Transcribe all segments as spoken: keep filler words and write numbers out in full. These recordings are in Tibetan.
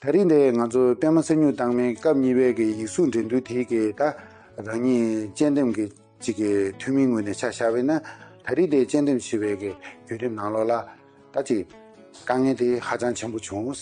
ད་རེས་འདི་ང་ཚོ་པད་མ་གསེར་སྨྱུག་བཏང་མའི་སྐབས་གཉིས་པའི་གི་ཡིག་གཟུགས་འགྲན་བསྡུར་དེའི་གི་ད་རང་ཉིད་དཔྱད་འདེམས་ཀྱི་གཅིག་གི་འཐུས་མིའི་ངོས་ནས་ཆ་བཞག་པ་ཡིན་ན། ད་རེས་འདི་དཔྱད་འདེམས་བྱེད་པའི་གི་བརྒྱུད་རིམ་ནང་ལོགས་ལ་ད་ཅིག་དཀའ་ངལ་དེ་ཧ་ཅང་ཆེན་པོ་བྱུང་།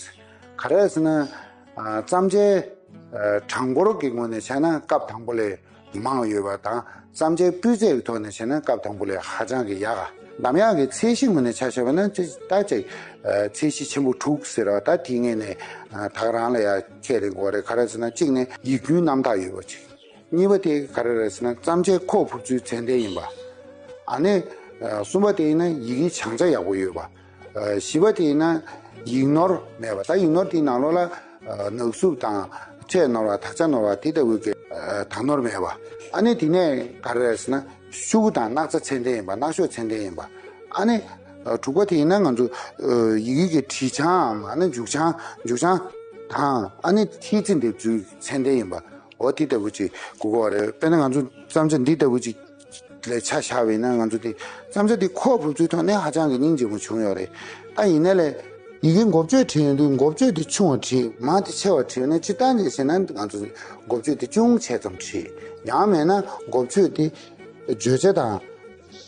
ག་རེ་ཟེར་ན། ཨ། བརྩམས་ཆོས་ཨ་གྲངས་འབོར་གྱི་ངོས་ནས་བྱས་ན་སྐབས་དང་པོ་ལས་མང་ཡོད་པ་དང་། བརྩམས་ཆོས་སྤུས་ཚད་ཀྱི་ཐོག་ནས་བྱས་ན་སྐབས་དང་པོ་ལས་ཧ་ཅང་གི་ཡག་ག་ལམ་ཡག་གི་ཚད་གཞི་ངོས་ནས་ཆ་བཞག་པ་ན་ཅི་ད་ཅིག་ཨ་ཚད་གཞི་ཆེན་པོ་དྲུག་ཟེར་བ་ད་དེའི་ངོས་ནས་ཨ་ད་ག་རང་ལ་ཡ་ཁྱད་རེ་དགོས་རེད། ག་རེ་ཟེར་ན། གཅིག་ནས་ཡིག་རྒྱུན་རྣམ་དག་ཡོད་པ་ཅིག་གཉིས་པ་དེ་ག་རེ་རེད་ཟེར་ན། བརྩམས་ཆོས་ཁོག་ཕུབ་ཚུལ་ཚད་ལྡན་ཡིན་པ། ཨ་ནི་ཨ་གསུམ་པ་དེ་ཡིན་ན་ཡི་གེའི་བྱང་ཆ་ཡག་པོ་ཡོད་པ། ཨ་བཞི་པ་དེ་ཡིན་ན་ཡིག་ནོར་མེད་པ། ད་ཡིག་ནོར་དེའི་ནང་ལོགས་ལ་ཨ་ནག་གསུབ་དང་ཕྲད་ནོར་བ། དག་ཆ་ནོར་བ་དེ་ལྟ་བུའི་གི་ཨ་དག་ནོར་མེད་པ། ཨ་ནི་དེ་ནས་ག་རེ་རེད་ཟེར་ན། ཤོག་གུ་དང་སྣག་ཚ་ཚད་ལྡན་ཡིན་པ། སྣག་ཤོག་ཚད་ལྡན་ཡིན་པ། ཨ་ནི་ཨ་དྲུག་པ་དེ་ཡིན་ན་ང་ཚོ་ཨ་ཡི་གེ་གི་བྲིས་བྱང་། ཨ་ནི་མཇུག་བྱང་། མཇུག་བྱང་དང་། ཨ་ནི་ཐིག་ཚད་འདེབས་ཚུལ་ཚད་ལྡན་ཡིན་པ། འོ་དེ་ལྟ་བུ་ཅིག་དགོས་ཀྱི་རེད། དཔེར་ན་ང་ཚོ་བརྩམས་ཆོས་འདི་ལྟ་བུ་ཅིག་ལ་ཆ་བཞག་པ་ཡིན་ན། ང་ཚོ་དེ་བརྩམས་ཆོས་འདི་ཁོག་ཕུབ་ཚུལ་ཐོག་ནས་ཧ་ཅང་གི་སྙིང་རྗེ་མོ་བྱུང་ཡོད་རེད། ད་ཡིན་ནའི་ལས་ཡི་གེ་འགོ་བརྗོད་བྲིས་ཡོང་དུས་འགོ་བརྗོད་དེ་ཆུང་བ་བྲིས། མང་དེ་ཆེ་བ་བྲིས་ཡོང་ན། སྤྱིར་བཏང་ནས་བྱས་ན་ང་ཚོ་འགོ་བརྗོད་དེ་ཅུང་ཆེ་ཙམ་བྲིས། ཡང་མིན་ན་འགོ་བརྗོད་དེ་བརྗོད་བྱ་དང་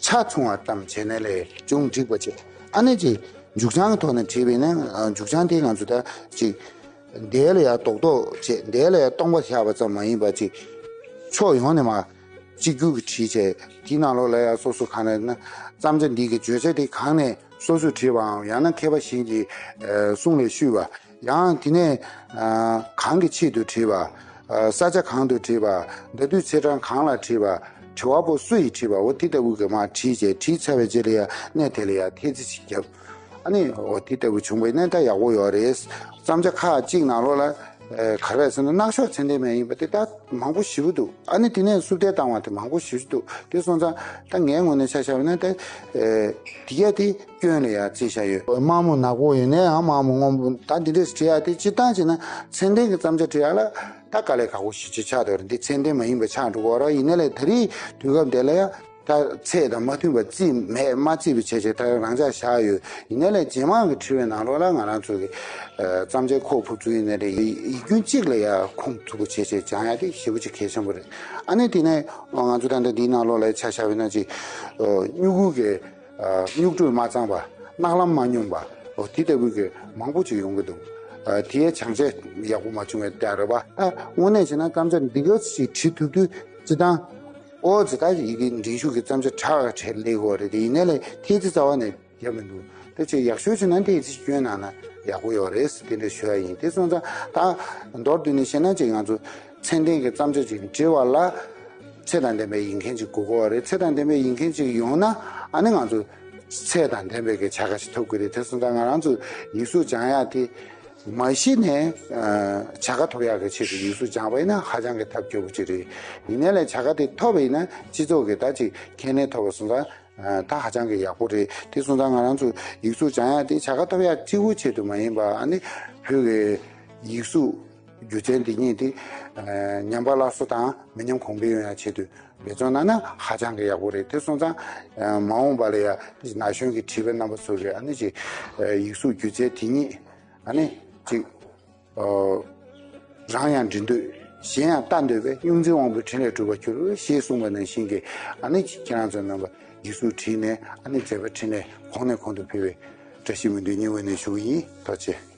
ཆ་མཚུངས་པ་ཙམ་བྱས་ནའི་ལས་ཅུང་འགྲིག་པ་བྱས། ཨ་ནི་ཅིག་མཇུག་བྱང་གི་ཐོག་ནས་བྲིས་པ་ཡིན་ན། ཨ་མཇུག་བྱང་དེ་ང་ཚོ་ད་ཅིག་འདས་ལ་ཡང་རྡོག་རྡོག་བྱས། འདས་ལ་ཡང་སྟོང་པ་བཞག་པ་ཙམ་མ་ཡིན་པ་ཅིག་ཕྱོགས་ཡོངས་ནས་མར་གཅིག་གྱུར་གྱི་བྲིས་བྱས། དེའི་ནང་ལོགས་ལ་ཡང་སོ་སོ་གང་ལ་ན་བརྩམས་ཆོས་འདི་གི་བརྗོད་བྱ་དེ་གང་ནས་སོ་སོས་བྲིས་པའམ། ཡང་ན་མཁས་པ་གཞན་གྱི་ཨ་གསུང་ལས་བཤུས་པ། ཡང་དེ་ནས་ཨ་གང་གི་ཆེད་དུ་བྲིས་པ། ཨ་ས་ཆ་གང་དུ་བྲིས་པ། ཟླ་དུས་ཚེས་གྲངས་གང་ལ་བྲིས་པ། དྲི་བ་པོ་སུ་ཡིས་དྲིས་པ། འོ་དེ་ལྟ་བུ་གི་མར་བྲིས་བྱས། བྲིས་ཚར་བའི་རྗེས་ལ་ཡང་གནས་དེ་ལ་ཡང་ཐེལ་ཙེ་ཞིག་བརྒྱབ། ཨ་ནི་འོ་དེ་ལྟ་བུ་བྱུང་བ་ཡིན་ན་ད་ཡག་པོ་ཡོད་རེད། བརྩམས་ཆོས་ཁག་ཅིག་ནང་ལོགས་ལ་ཨ་ག་རེ་ཟེར་ན། སྣག་ཤོག་ཚད་ལྡན་མ་ཡིན་པ་དེ་ད་མང་པོ་ཞེ་པོ་འདུག་ཨ་ནི་དེ་ནས་བསུབ་ཐལ་བཏང་བ་དེ་མང་པོ་ཞེ་པོ་འདུག་དེ་སོང་ཙང་ད་ངའི་ངོས་ནས་ཆ་བཞག་པ་ན་ད་ཨ་དེ་ཡ་དེ་སྐྱོན་ལ་ཡ་བརྩིས་བཞག་ཡོད། དམར་མོ་ནག་པོ་ཡིན་ནའི་ཡང་དམར་མོ་སྔོན་པོ། ད་འདི་འདྲས་བྲིས་ཡ་དེ་སྤྱིར་བཏང་བྱས་ན་ཚད་ལྡན་གྱི་བརྩམས་ཆོས་བྲིས་ཡ་ལ་ད་དཀའ་ལས་ཁག་པོ་ཞེ་པོ་ཅིག་ཆགས་འདུག་རེད། འདི་ཚད་ལྡན་མ་ཡིན་པ་ཆགས་འགྲོ་གི་ཡོད་རེད། ཡིན་ནའི་ལས་ད་རེས་དུས་སྐབས་འདི་ལ་ཡ་ད་ཚད་དང་མ་མཐུན་པ་བརྩིས་མེད། མ་བརྩིས་པའི་བྱས་བྱས་ད་རང་འཇགས་བཞག་ཡོད། ཡིན་ནའི་ལས་རྗེས་མ་གི་བྲིས་པའི་ནང་ལོགས་ལ་ང་རང་ཚོ་གི་ཨ་བརྩམས་ཆོས་ཁོག་ཕུབ་ཚུལ་ཡིན་ནའི་རེད། ཡིག་རྒྱུན་གཅིག་ལ་ཡ་ཁུངས་ཐུབ་པོ་བྱས་བྱས་སྦྱང་ཡ་དེ་ཞེ་པོ་ཅིག་གལ་ཆེན་པོ་རེད། ཨ་ནི་དེ་ནས་ང་ཚོ་ད་ལྟ་འདིའི་ནང་ལོགས་ལ་ཆ་བཞག་པ་ཡིན་ན་ཅིག་ཨ་སྨྱུ་གུ་གི་ཨ་སྨྱུག་འགྲོས་མ་གཙང་པ། སྣག་ལམ་མ་སྙོམས་པ། འོ་དེ་ལྟ་བུའི་གི་མང་པོ་ཅིག་ཡོང་གི་འདུག་ཨ་དེའི་བྱང་ཆ་ཡག་པོ་མ་བྱུང་བའི་རྟགས་རེད་པ། ཨ་དངོས་གནས་བྱས་ན་བརྩམས་ཆོས་འདི་ག་ཅིག་བྲིས་ཐུབ་དུས་སྤྱིར་བཏང་ཨོ་ཙི་ད་ཡི་གེ་འགྲན་ཞུགས་ཀྱི་བརྩམས་ཆོས་གྲགས་ག་བྲལ་སླེབས་ཀྱི་ཡོད་རེད། དེ་ཡིན་ནའི་ལས་ཐེལ་ཙེ་རྩ་བ་ནས་བརྒྱབ་མི་འདུག་དེ་ཅིག་ཡག་ཤོས་བྱུང་ན་ཐེལ་ཙེ་སྐྱོན་གནང་ན་ཡག་པོ་ཡོད་རེད། དེ་འདྲ་ཞུ་ཡ་ཡིན། དེ་སོང་ཙང་ད་མདོར་བསྡུས་ནས་བཤད་ན་ཅིག་ང་ཚོ་ཚད་ལྡན་གྱི་བརྩམས་ཆོས་ཅིག་འབྲི་བ་ལ་ཚད་དང་ལྡན་པའི་ཡིག་མཁན་ཅིག་དགོས་ཀྱི་ཡོད་རེད། ཚད་དང་ལྡན་པའི་ཡིག་མཁན་ཅིག་ཡོང་ན་ཨ་ནི་ང་ཚོ་ཚད་དང་ལྡན་པའི་གི་བྱ་དགའ་ཞིག་ཐོབ་ཀྱི་རེད། དེ་སོང་ཙང་ང་རང་ཚོ་ཡིག་གཟུགས་སྦྱང་ཡ་དེ་མ་གཞི་ནས་ཨ་བྱ་དགའ་ཐོབ་ཡག་གི་ཆེད་དུ་ཡིག་གཟུགས་སྦྱངས་པ་ཡིན་ན་ཧ་ཅང་གི་ཐབས་སྐྱོ་པོ་ཅིག་རེད། ཡིན་ནའི་ལས་བྱ་དགའ་དེ་ཐོབ་པ་ཡིན་ན་སྤྱི་ཚོགས་ཀྱི་ད་ཅིག་ཁས་ལེན་ཐོབ་པ་སོང་ཙང་ཨ་ད་ཧ་ཅང་གི་ཡག་པོ་རེད། དེ་སོང་ཙང་ང་རང་ཚོ་ཡིག་གཟུགས་སྦྱང་ཡ་དེ་བྱ་དགའ་ཐོབ་ཡ་གཅིག་པུ་ཆེད་དུ་མ་ཡིན་པ། ཨ་ནི་བོད་ཀྱི་ཡིག་གཟུགས་སྒྱུ་རྩལ་འདི་ཉིད་དེ་ཨ་ཉམས་པ་སླར་གསོ་དང་མི་ཉམས་གོང་འཕེལ་ཡོང་ཡ་ཆེད་དུ་འབད་བརྩོན་གནང་ན་ཧ་ཅང་གི་ཡག་པོ་རེད། དེ་སོང་ཙང་ཨ་མ་འོངས་པ་ལ་ཡ་ན་གཞོན་གྱི་བྲིས་པའི་རྣམ་པ་ཚོ་གི་ཨ་ནི་ཅིག་ཨ་ཡིག་གཟུགས་སྒྱུ་རྩལ་དེ་ཉིད་ཨ་ནི་ཅིག་ཨ་རང་ཡང་འབྲི་འདོད། གཞན་ཡང་ལྟ་འདོད་པས། སྨྱུག་འཛིན་དབང་པོའི་ཕྲིན་ལས་གྲུབ་པར་འགྱུར་ཞེས་གསུངས་པ་ནང་བཞིན་གྱི་ཨ་ནི་ཁྱེད་རང་ཚོ་རྣམ་པ་ཡིག་གཟུགས་བྲིས་ནས་ཨ་ནི་མཛད་པ་འཕྲིན་ལས་གོང་ནས་གོང་དུ་འཕེལ་བའི་བཀྲ་ཤིས་སྨོན་འདུན་སྙིང་དབུས་ནས་ཞུ་གི་ཡིན། ཐུགས་རྗེ་ཆེ།